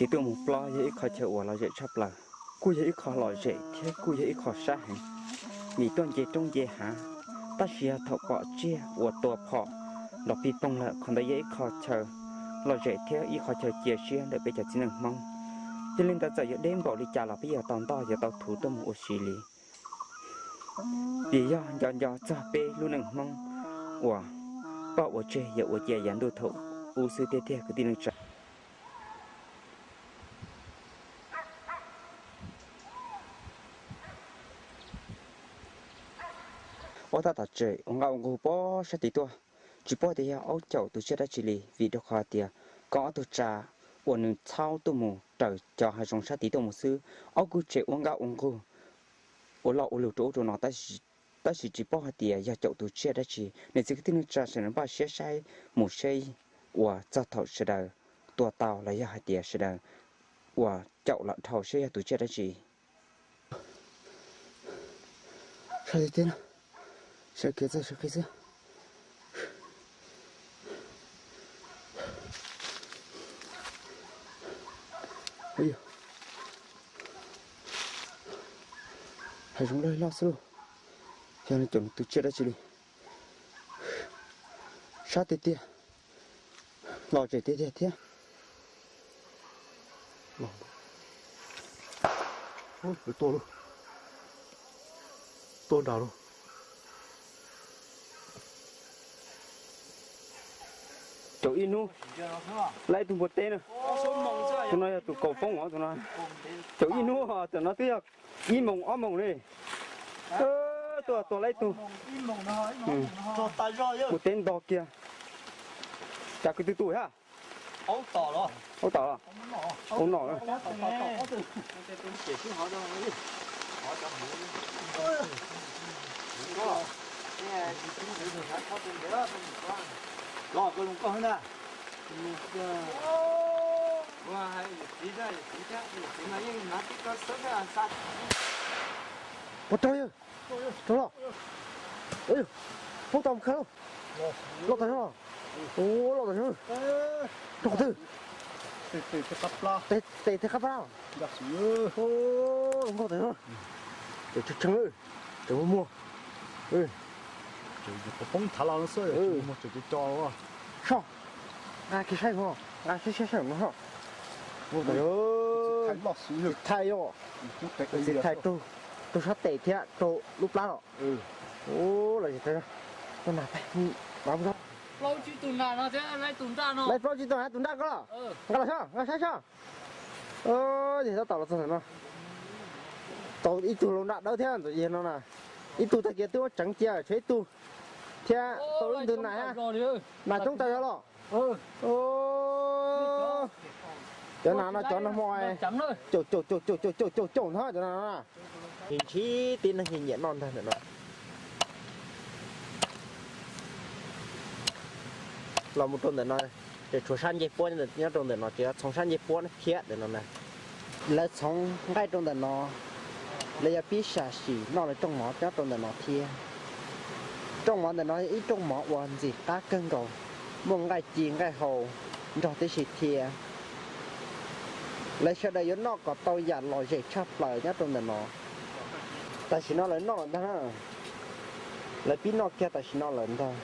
Txiv tuaj mus plob yog ib qho chaw uas lom zem tshaj plaws, kuj yog ib qho lom zem thiab kuj yog ib qho sab heev, vim tuaj nce roob nce hav, tab sis yog thaum pom tsiaj uas tua phom los pig poog lawm, qhov ntawd yog ib qho chaw lom zem thiab ib qho chaw cia siab ntawm peb cov txiv neej Hmoob. Yog li ntawd txawm yuav deb npaum li cas los peb yuav tau ntoj yuav tau thuv tuaj mus ua si li. Vim yog nco nco txog peb lub neej Hmoob uas poj ua tseg yawm ua cia yav ntuj thaum ub xwb tiag tiag kwv tij neej tsa. Ua tab tom tseem ua nqaj ua nqug pem sab tid tuaj, tsis paub tias yog aub caum tus tsiaj dab tsi li, vim rau qhov tias koob ob tug tsa uas nws txhaub tuaj mus raws cov hav zoov sab tid tuaj mus xwb, aub kuj tseem ua nqaj ua nqug ua loj ua lug rau ub rau no, tab sis tsis paub hais tias yog caum tus tsiaj dab tsi. Niam txiv kwv tij neej tsa sawv daws npaj siab saib mus seb uas txog thaum sawv daws tua tau los yog hais tias sawv daws uas caum los dhau seb yog tus tsiaj dab tsi. Sab tid no, sawv kev txog sawv qis xwb. Hav zoov loj loj xwb lauj, yog nws caum tus tsiaj dab tsi li. Sab tiag tiag, lom zem tiag tiag thiab. Tuaj lauj, tuaj nrad lauj. Caum ib hnub, lab ib tug npua teb na. Tus no yog tus kaum poob os, tus no. Caum ib hnub, tam no twb yog ib moos ob moos li. Tuaj tua lab ib tug. Npua teb ntog kiag. Cas kwv tw tu thiab? Aub tom los? Aub nom. Los koj zoo koj na. Puas raug yawg? Raug los? Poob tau mus khaws lauj. Loj tas zog. Ua loj tas zog. Raug qhov twg? Tes tes qab plab. Nkauj tas zog. Tseem tshee tshee, tseem muag muag. Poob thav los xwb, muag tseem co co. Soj, nqa kiag saib no, nqa saib saib saib no soj. Nkauj tas zog. Tsis thaij os, tsis thaij raug sab tes thiab raug lub plab los. Ua los tsis tau, tau nas tag, plaub tsib tug nas no thiab, laib plaub tsib tug nas tus nraj ko los. Nqa los soj, nqa saib soj. Yog tab tom los txog ntawm no, tau ib tug lau nraj dawb thiab ntawm yog no na. Ib tug tag kiag twb muab tseev cia tshuav ib tug thiab tau ib ntwg nas thiab. Nas coob tas zog los. Cov nas no cov nag hmo caum caum caum caum caum caum caum ntag cov nas no. Ntshiv ntshiv tib neeg nyiam noj ntag ntawm no. Los mus rau ntawm no, ces tshuav sab ncej puab nyob rau ntawm no, ces txhoov sab ncej puab thiab ntawm no na. Lawv txhoov nqaij rau ntawm no, lawv yuav pib sam sim noj lawv rooj mov nyob rau ntawm no thiab. Rooj mov ntawm no yog ib rooj mov uas ntxim qab kawg nkaus, muaj nqaij ci nqaij hau nrog tib si thiab. Lawv sawv daws yuav noj kom tau yam lom zem tshaj plaws nyob rau ntawm no. Tam sim no lawv noj lawm ntag na. Lawv pib noj kiag tam sim no lawm ntag.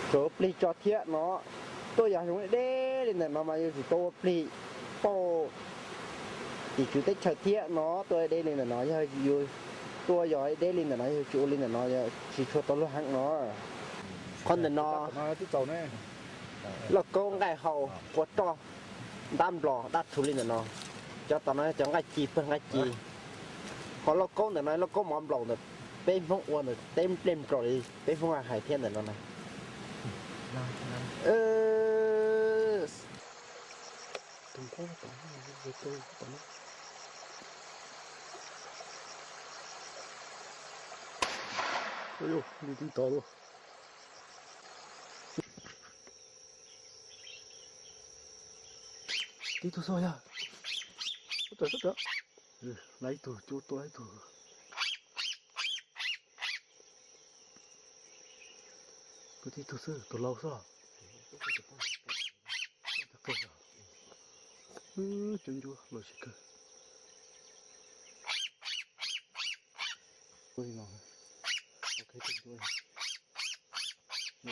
Tsuas ua plig tso thiab no. Tuaj yos zoo deb li ntawm no mas yuav tsum tau ua plig pauj tim tswv teb chaws thiab no. Tuaj deb li ntawm no, yog yus tuaj yos deb li ntawm no, yog tsis ua li ntawm no tsis tshua tau luag heev no. Qhov ntawm no lauj kaub nqaij hau, ua roj, ntab nplos dab thu li ntawm no. Cov tom no cov nqaij ci, pawg nqaij ci. Ho lauj kaub ntawm no lauj kaub mov nplaum ntawm peb Hmoob ua ntawm teb nplej nplaum li peb Hmoob hais thiab ntawm no na. Tib tug xwb yog. Lawv ib tug, tua lawv ib tug. Tib tug xwb, tus laus xwb. Cov ncuab los tsis kawg. Ua li no, ok, cov ncuab no.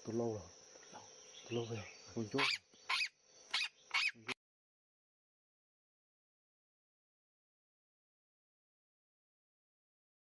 Tus lau los, tus lau, tus ncuab.